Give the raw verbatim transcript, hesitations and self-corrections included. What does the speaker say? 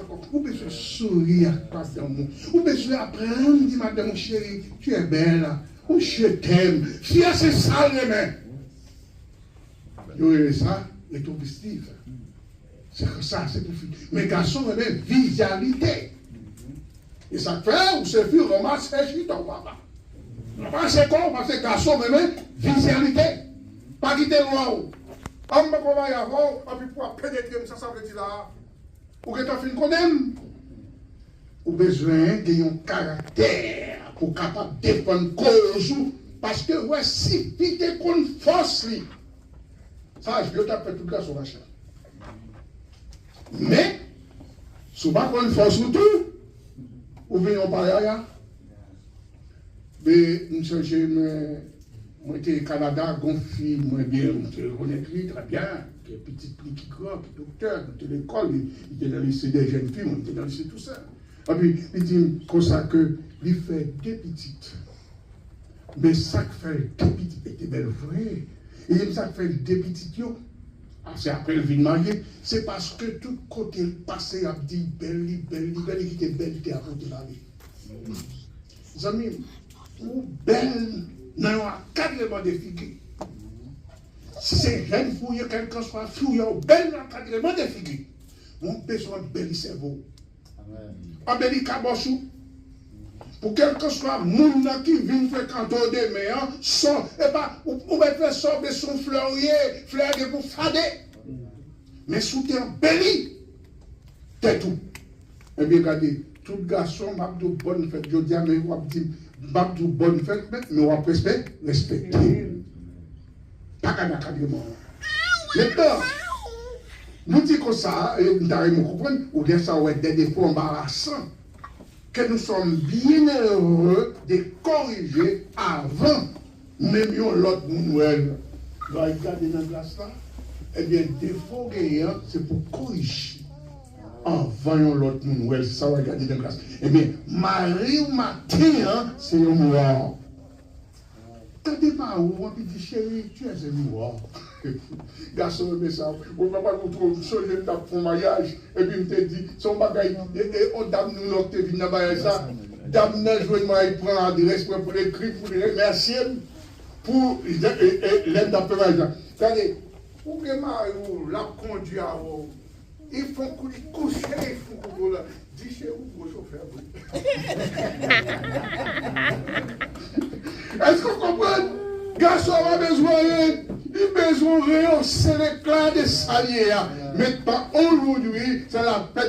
Ou bezwen souri ak madanm ou. Ou bezwen aprann di madanm ou, chérie, tu es belle. Ou je t'aime. Fi a se sa l renmen. Yo rele sa retrospektif. Se konsa, se pou fi. Men gason renmen vizyalite. E sa k fè ou se fi ranmase chita w papa. Ranmase kò w paske gason renmen vizyalite. Pa kite lwa w. An m poko marye avè w, anpi pou w ap penetre m, sa sa vle di la a? Ou gentan fin konnen m. Ou bezwen gen yon karaktè pou w kapab defann koz ou, paske w wè si fi te konn fòs li. Sa, yo t ap fè tout gason machan. Men, si w pa konn fòs ou tou, ou vin yon payaya. Men, m sonje, mwen, mwen te Kanada, gon fi, mwen byen, mwen te rekonèt li trè byen, ki pitit li ki gran, ki doktè, li te lekòl, li, li te nan lise de jèn fi, mwen te nan lise Toussaint. Epi, li di m konsa ke li fè de pitit. Men sa k fè l de pitit, li te bèl vre. E li di m sa k fè l de pitit yo, a, se apre l vin marye, se paske tout kote l pase, y ap di l bèl, li bèl, li bèl, li kite bèlte a pote l ale. Zanmi m, ou bèl nan yon akadreman de figi. Si se jèn fi w ye, kèlkanswa fi w ye, ou bèl nan akadreman de figi. Men w bezwen bèl sèvo. Anbeli kabòs ou. Pou kèlkanswa moun nan ki vin frekante w demen an, son, epa, ou, ou mèt fè sa w vle, se yon flè w ye, flè a gen pou fade. Men si w te anbeli tèt ou, ebyen gade, tout gason, m ap di w bòn fèt jodi a, men w ap di, m ap di w bòn fèt, men, men w ap respè, respekte. Pa ka nan kadreman an. Mentnan, nou di konsa, e m ta renmen w konprann, ou gen sa w wè de defo anbarasan, que nous sommes bien heureux de corriger avant menm yon lòt moun wè l. Lè w al gade nan glas la, ebyen, defo w genyen an, se pou korije anvan yon lòt moun wè l. Se sa w al gade nan glas. Ebyen, mari w maten an, se yon miwa. Tande mari w anpi di, chérie, tu es un miroir. Gason renmen sa. Bon, papa, nou twò, m sonje m t ap fè yon maryaj, epi m te di, se yon bagay, e, e, yon dam Nouyòk te vin nan maryaj sa. Dam nan jwenn mwen, li pran adrès mwen pou l ekri, pou l remèsye m, pou, e, e, lè m t ap fè maryaj la. Gade, ou gen mari w, l ap kondui avè w. Li fè yon kou, li kouche, li fè yon kou la. Di cheri w gwo chofè vre. Èske w konprann? Gason pa bezwen anyen. Li bezwen w rehausser l'éclat de sa l ye a. Men pa aujourd'hui, c'est la fête